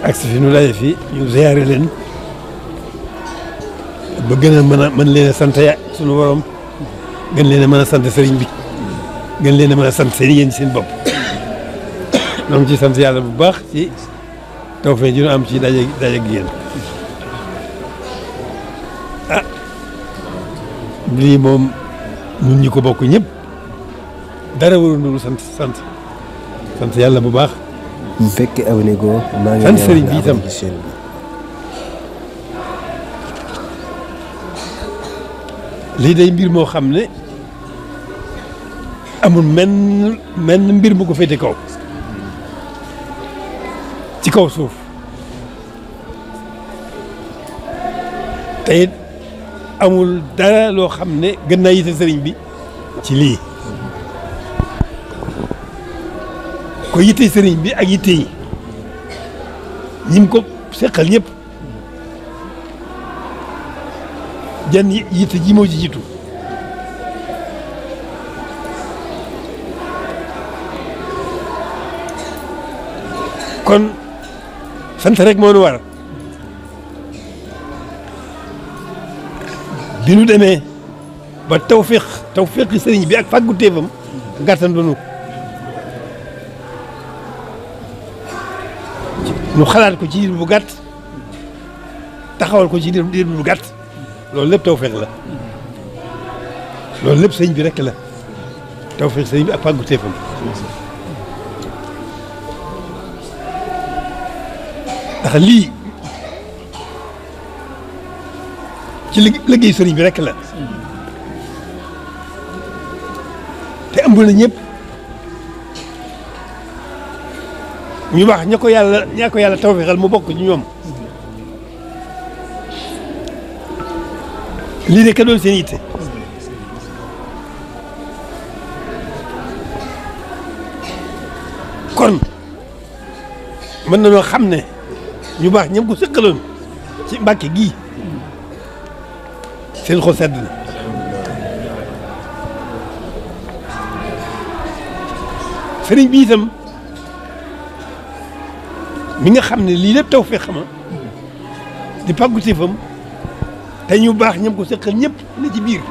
ak si fi nu daje fi ñu ziyaare leen ba gën a mën leen a sant sunu borom gën leen a mën a sant sëriñ bi gën leen a mën a sant yéen seen bopp ñoo ngi ci sant yàlla bu baax ci tawfeex ji ñu am ci daje ak yéen lii moom ñun ñi ko bokk ñëpp dara waroon nañu sant yàlla bu baax. bu fekkee aw ne go maa ngi sant sëriñ bi itam lii day mbir moo xam ne amul menn mbir mu ko féete kaw ci kaw suuf te it amul dara loo xam ne gën naa yite sëriñ bi ci lii ko yitte sëriñ bi ak yitte yi ñim ko seqal ñëpp jan yitte ji moo ci jiitu kon sant rek moo nu war bi nu demee ba tawféqi sëriñ bi ak fàggu téefam gàttandunu nu xalaat ko ci diir bu gàtt taxawal ko ci diir bu gàtt loolu lépp tawféex la loolu lépp sëriñ bi rek la tawféex sëriñ bi ak fàggu téefam ndax lii ci liggéey sëriñ bi rek la te ëmb na ñëpp ñu baax ña ko yàlla tawféexal mu bokk ci ñoom lii de ka doon seen yitte kon mën na noo xam ne ñu baax ñam ko sëqaloon ci Mbàkke gii seen xol sedd na sëriñ bi itam mi nga xam ne lii lépp tawfeex xama di pàggu téefam te ñu baax ñam ko sëqal ñëpp ne ci biir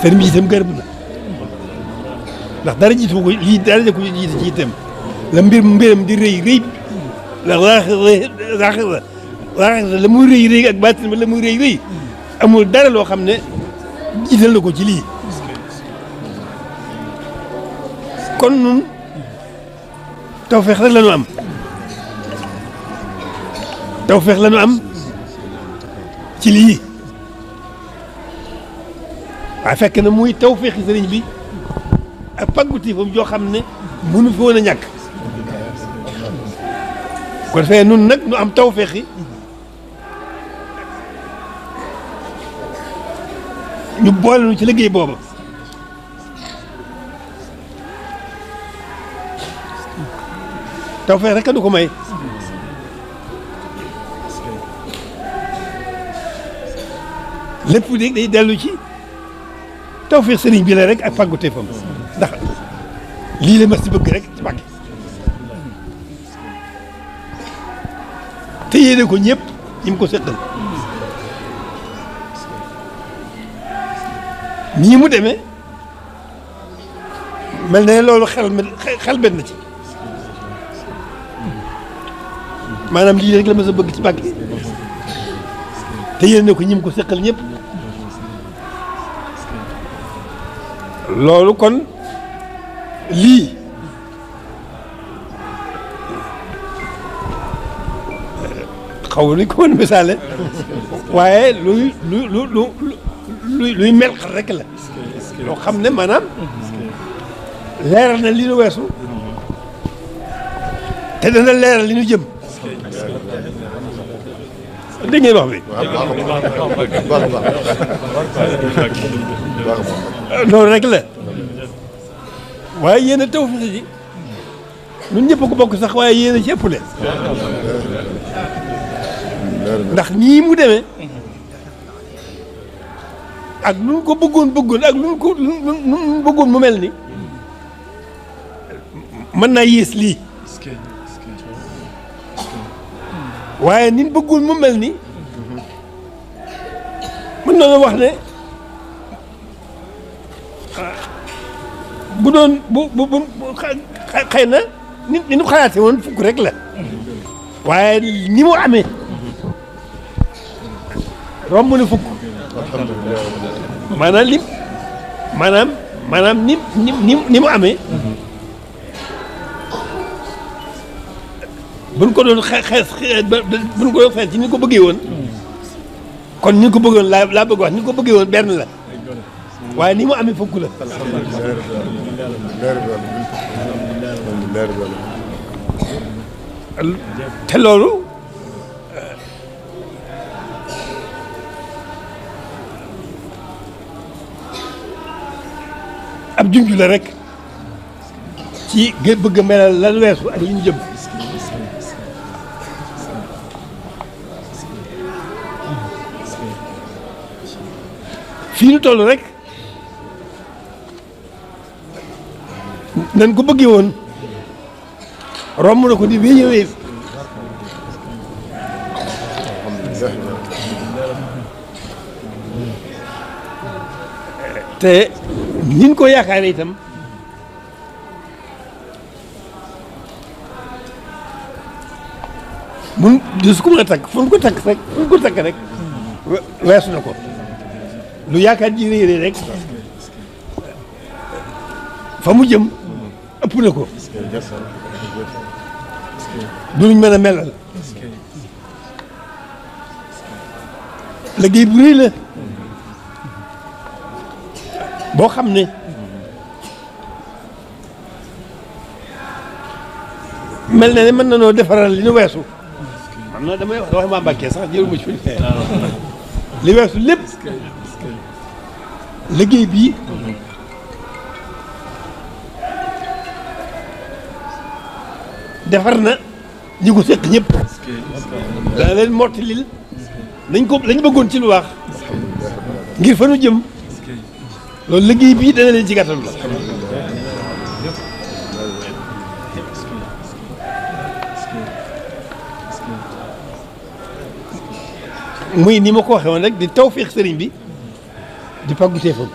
sëriñ bi itam gërëm na ndax dara jiitu ko lii dara ko jiitu ci itam la mbiram di rëy ndax laaxira la muy rëy ak baatin ba la muy rëy amul dara loo xam ne jiital na ko ci lii kon nun tawfeex rek la ñu am tawfeex la ñu am ci lii waaye fekk na muy tawfeexi sëriñ bi ak pàggutifam joo xam ne mënu fi woon a ñàkk ko defee nun nag nu am tawfeexi ñu boole nu ci liggéey booba tawfeex rek a du ko may lépp day dellu ci tawfeex sëriñ bi la rek ak pàggu téefam ndax lii la mas ci bëgg rek ci Mbàkke te yéene ko ñëpp ñi mu ko seqal nii mu demee mel na ne loolu xel benn na ci maanaam lii rek la mas a bëgg ci Mbàkke te yéene ko ñi mu ko seqal ñëpp loolu kon lii xaw ma nu ñu ko mën a misaale waaye luy mel rek la loo xam ne maanaam leeral na li nu weesu te dana leeral li nu jëm dégg ngeen wax bi loolu rek la waaye yéen a tawfeex ji ñun ñëpp ko bokk sax waaye yéen a ci ëppale ndax nii mu demee ak lu ko bëggoon ak lu ko bëggoon mu mel ni mën naa yées lii waaye ni bëggul mu mel ni mën na wax ne bu doon bu xëy na ni ñu xalaate woon fukk rek la waaye ni mu amee romb na fukk maanaam lim maanaam ni mu amee buñ ko doon buñ ko doon xeex ci ni ko bëggee woon kon ni ko bëggoon laa bëgg wax ni ko bëggee woon benn la waaye ni mu amee fukk la te loolu ab junj la rek ci bëgg a melal lan weesu ak li ñu jëm fii ñu toll rek nan ko bëggee woon romb na ko di wéy wéy te nin ko yaakaare itam mun di su ko mën a takk fu mu ko takk rek weesu na ko lu yaakaar ji réeré rek fa mu jëm ëpp na ko duñ mën a melal liggéey bu rëy la boo xam ne mel na ne mën na noo defaral li ñu weesu xam na damay wax maa Mbàkke sax jëluma ci li weesu lépp liggéey bii defar na ñi ko seq ñëpp dana leen mottalil lañ bëggoon ci lu baax ngir fa nu jëm loolu liggéey bii dana leen ci gàttal la muy ni ma ko waxee woon rek di tawfeex sëriñ bi di pàggu teefam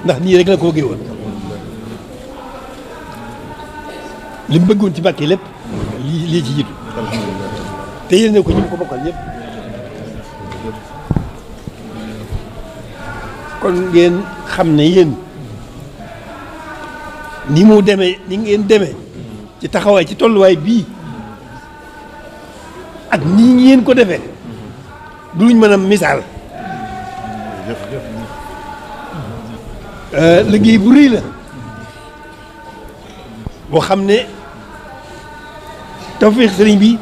ndax nii rek la ko géewoon li mu bëggoon ci Mbàkke lépp lii ci jiitu te yéen ne ko ñi mu ko bokkal ñëpp kon ngeen xam ne yéen ni mu demee ni ngeen demee ci taxawaay ci tolluwaay bii ak nii ngeen ko defee du luñ mën a misaal liggéey bu rëy la boo xam ne tawfeex sëriñ bi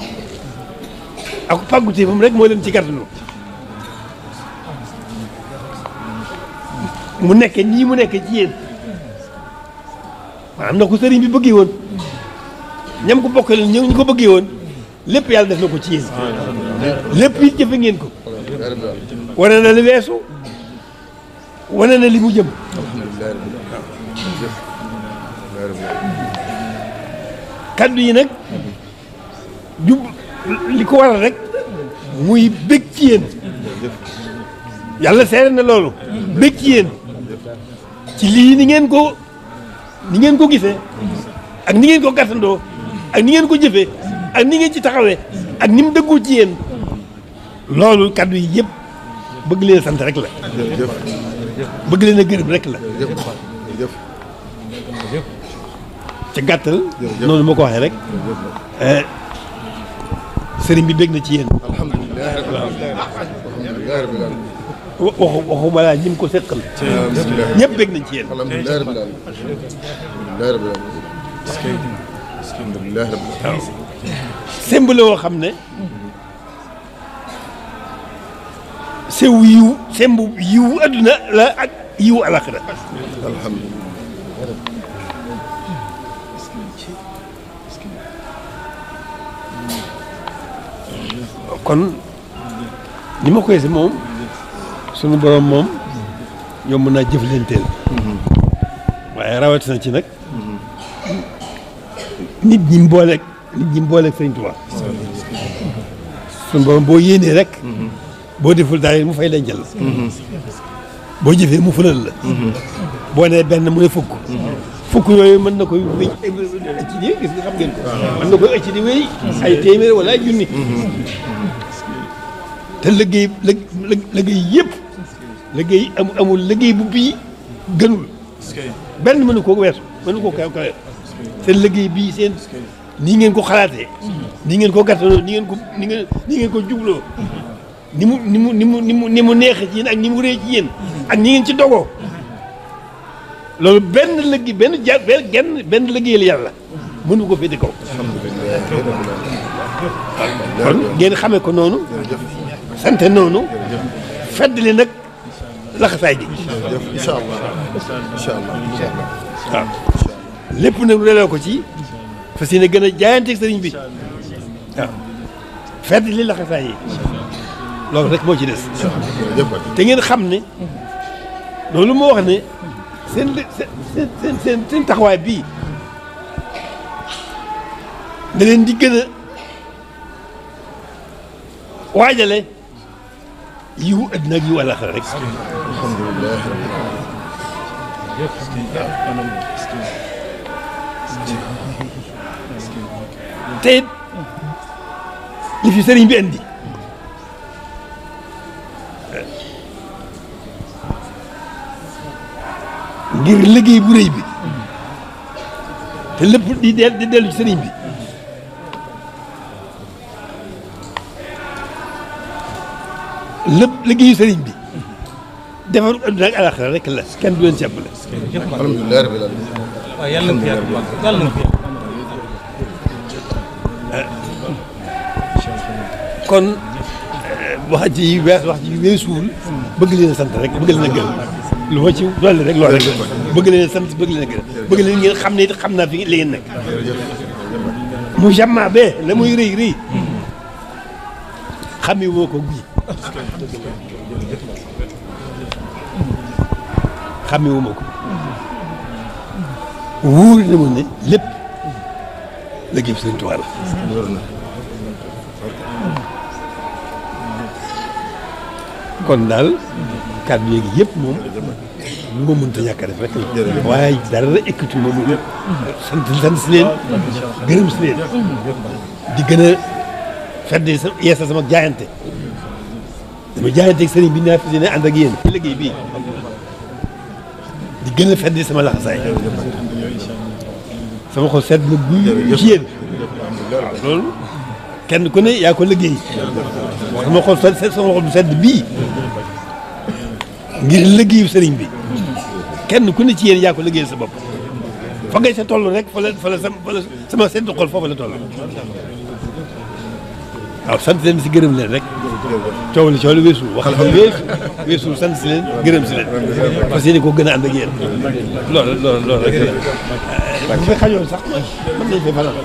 ak pàgguteefam rek moo leen ci gàttanu mu nekke nii mu nekke ci yéen maanaam na ko sëriñ bi bëggee woon ñam ko bokkale ñu ko bëggee woon lépp yàlla def na ko ci yéen lépp it jëfe ngeen ko wane na li weesu wane na li mu jëm kaddu yi nag jub li ko waral rek muy bég ci yéen yàlla seere na loolu bég ci yéen ci lii ni ngeen ko gisee ak ni ngeen ko gàttandoo ak ni ngeen ko jëfee ak ni ngeen ci taxawee ak ni mu dëggoo ci yéen loolu kaddu yi yëpp bëgg leen sant rek la bëgg leen a gërëm rek la ci gàttal noonu ma ko waxee rek sëriñ bi bég na ci yéen waxuma laa ñi mu ko seqal ñëpp bég nañ ci yéen waaw semb la woo xam ne sew yiw semb yiw adduna la ak yiw alaxira kon ni ma koy si moom sunu borom moom yomb naa jëflanteel waaye rawatina ci nag nit ñi mbooleeg Sëriñ Tuubaa suñu borom boo yéenee rek. boo deful daal mu fay dencal la. boo jëfee mu fulal la. boo nee benn mu ne fukk. fukk yooyu mën na koy wéy ëcc di gis nga xam ngeen ko. mën na koy ëcc di wéy. ay téeméer wala ay junni. te liggéey yëpp. liggéey amul liggéey bu bii gënul. benn mënu koo weesu mënu koo kawe. seen liggéey bii seen nii ngeen ko xalaatee. nii ngeen ko gàttaloo nii ngeen ko jubloo. ni mu neexee ci yéen ak ni mu rëy ci yéen ak ni ngeen ci dogoo. loolu benn liggéeyal yàlla mënu ko féete kaw. kon ngeen xamee ko noonu. sante noonu. feddali nag laxasaay gi. incha allah incha allah waaw lépp nag lu delloo ko ci fas yéene gën a jaayanteeg sëriñ bi waaw feddali laxasaay yi loolu rek moo ci des. te ngeen xam ne loolu moo wax ne seen taxawaay bii da leen di gën a waajale yiwu àddina ak yiwu àllaaxira rek. alhamdulilah. te it li fi sëriñ bi indi ngir liggéey bu rëy bi te lépp di dellu ci sëriñ bi lépp liggéeyu sëriñ bi defaru àddina ak àllaaxira rek la kenn du leen jàppale. alhamdulilah rabbil alamin. waaw yàlla na fi yàgg yàlla na fi yàgg. kon wax ji weesuwul bëgg leen a sant rek bëgg leen a gërëm lu ma ci dolli rek loolu rek bëgg leen a sant bëgg leen a gërëm bëgg leen ngeen xam ne it xam naa fi li ngeen nekk. mu jammaa bee la muy rëy xamee woo ko bii xamee woo ma ko wóor na ma ne lépp liggéey Sëriñ Tuubaa la. kon daal kàddu yeegi yëpp moom lu ma mënta ñàkk a def rek la waaye dara ekkatu ma mu sant si leen gërëm si leen di gën a fedd yeesal sama jaayante dama jaayante ak sëriñ bi naa fi ne ànd ak yéen ci liggéey bii di gën a fedd sama laxasaay sama xol sedd na guy ci yéen loolu kenn ku ne yaa ko liggéey sama xol bu sedd bii ngir liggéeyu sëriñ bi kenn ku ne ci yéen yaa ko liggéeyal sa bopp fa ngay sa toll rek fa la sama sedd xol foofu la toll waaw sant leen si gërëm leen rek coow li weesu wax weesu sant si leen gërëm si leen parce que yéen ko gën a ànd ak yéen loolu rek bu fi xajoon sax mën nañ fi fanaan